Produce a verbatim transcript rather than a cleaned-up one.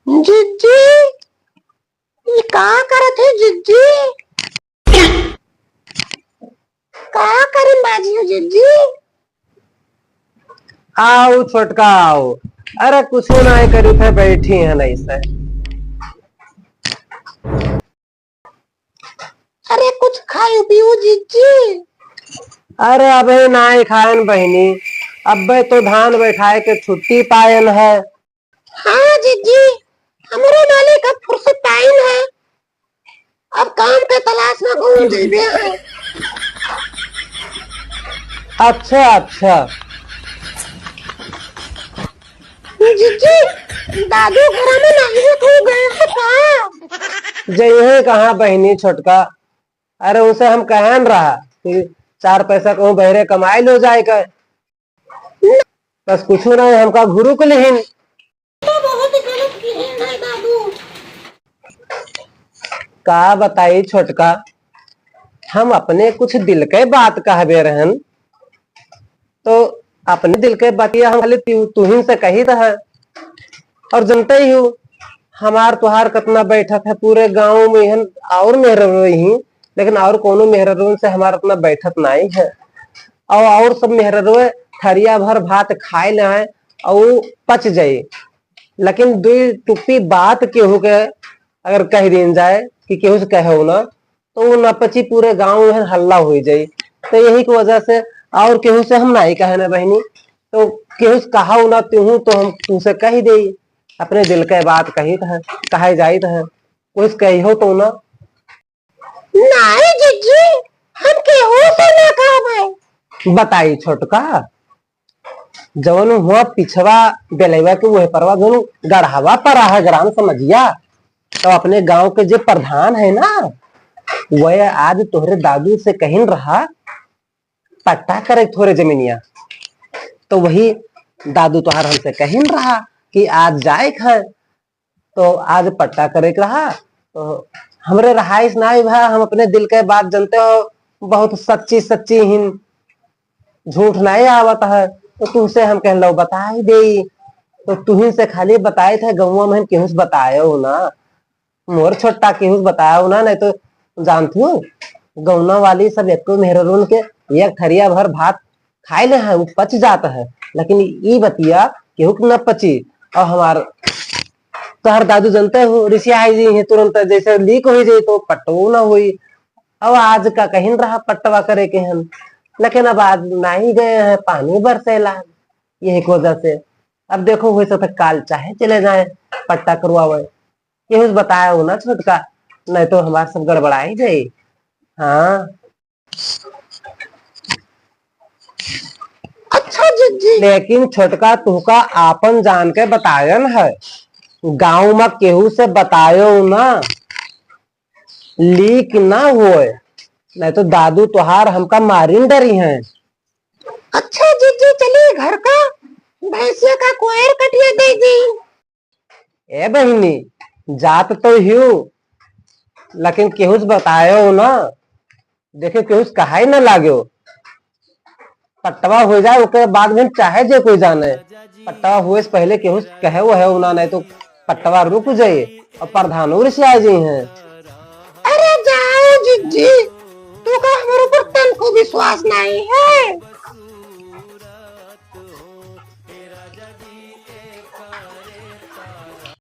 जिज्जी, ई का करत है जिज्जी? का करे बाजी हो जिज्जी? आओ छोटका आओ। अरे कुछ नाहीं करी थे, बैठी हैं ऐसे। अरे कुछ खायू पीयू जिज्जी? अरे अबे नाहीं खायन बहिनी, अबे तो धान बैठाए के छुट्टी पायन है। हाँ जिज्जी, हमरो मालिक अब फुर्सत पाइन है, अब काम के तलाश में घूम जइबे है। अच्छा अच्छा। जिज्जी, दादू घरा में नाहीं है, तू गए है का? जइहे कहाँ बहिनी छोटका, अरे उसे हम कहन रहा कि चार पैसा कहूँ बहरे कमाई लो जाए का, बस कुछ नहीं, हमका घुरुक लिहिन। तो बहुत गलत किहे है दादू। का बताई छोटका, हम अपने कुछ दिल के बात कहबे रहन, तो अपने दिल के बतिया हम खाली तू, तुहिन से कही रहा। और जनते ही हो, हमार तुहार कितना बैठत है, पूरे गाँव में हन और मेहररुए ही, लेकिन और कोनो मेहररुन से हमार इतना बैठत नाहीं है। और, और सब मेहररुए थरिया भर भात खाए ले आए और पच जाए, लेकिन दुई टुप्पी बात केहू के अगर कह दीन जाए कि केहू से कहो ना, तो वो न पची, पूरे गाँव में हल्ला हुई जाई। तो यही की वजह से और केहू से हम नाहीं कहे ना बहिनी, तो केहू से कहा ना तुहू तो हम तुमसे कही दे, अपने दिल के बात कही तो है, कहे जाई तो है, कुछ कही हो तो ना। नाहीं जिज्जी, हम केहू से ना कहबे। बताई छोटका, जवन हुआ पिछवा बेलैवा के वह परवा जवन गढ़ावा पर रहा ग्राम समझिया, तो अपने गांव के जे प्रधान है ना, वह आज तोहरे दादू से कहिन रहा पट्टा करे थोरे जमीनिया। तो वही दादू तोहार हमसे कहिन रहा कि आज जाए के है, तो आज पट्टा करे के रहा, तो हमरे रहाइश नाहीं भा, हम अपने दिल के बात जनते हो, बहुत सच्ची सच्ची हिन, झूठ नाहीं आवत है, तो तुमसे हम कहलो बताई देई, तो तुहिन से खाली बताए थे, गौवा में केहू से बतायो ना, मोर छोटा केहू से बतायो ना, नाहीं तो जानती हो गौना वाली सब एको मेहररून के एक थरिया भर भात खाए ले हैं, वो पच जात है, लेकिन ई बतिया केहू के न पची। और हमार तोहर दादू जनते हो, रिसियाई जी हैं तुरंत, जैसे लीक हो जाई तो पट्टो न होई। अब आज का कहिन रहा पट्टवा करे के हम, लेकिन अब आज नाहीं गए हैं, पानी बरसेला, यही की वजह से। अब देखो, हो सकता काल चाहे चले जाए पट्टा करवावे। केहू से बताया हो ना छोटका, नाहीं तो हमार सब गड़बड़ाई जाई। हाँ। अच्छा जिज्जी। लेकिन छोटका तुहका आपन जान के बतायन है, गाँव में केहू से बतायो ना, लीक ना होए, नाहीं तो दादू तोहार हमका मारिन डरी हैं। अच्छा जिज्जी, चली घर का भैंसिया का कोयर कटिया दे दी। ए बहिनी, जात तो हियो, लेकिन केहू से बतायो ना, देखे केहू से कहाई ना लाग्यो। पट्टवा हो जाए, ओकरे बाद में चाहे जे कोई जाने, पट्टवा हुए से पहले केहू से कहे वो है ना, नाहीं तो पट्टवा रुक जाए और प्रधानो रिसिया जाई हैं। अरे जाओ जिज्जी, तू का हमरे ऊपर तनको विश्वास नाहीं है।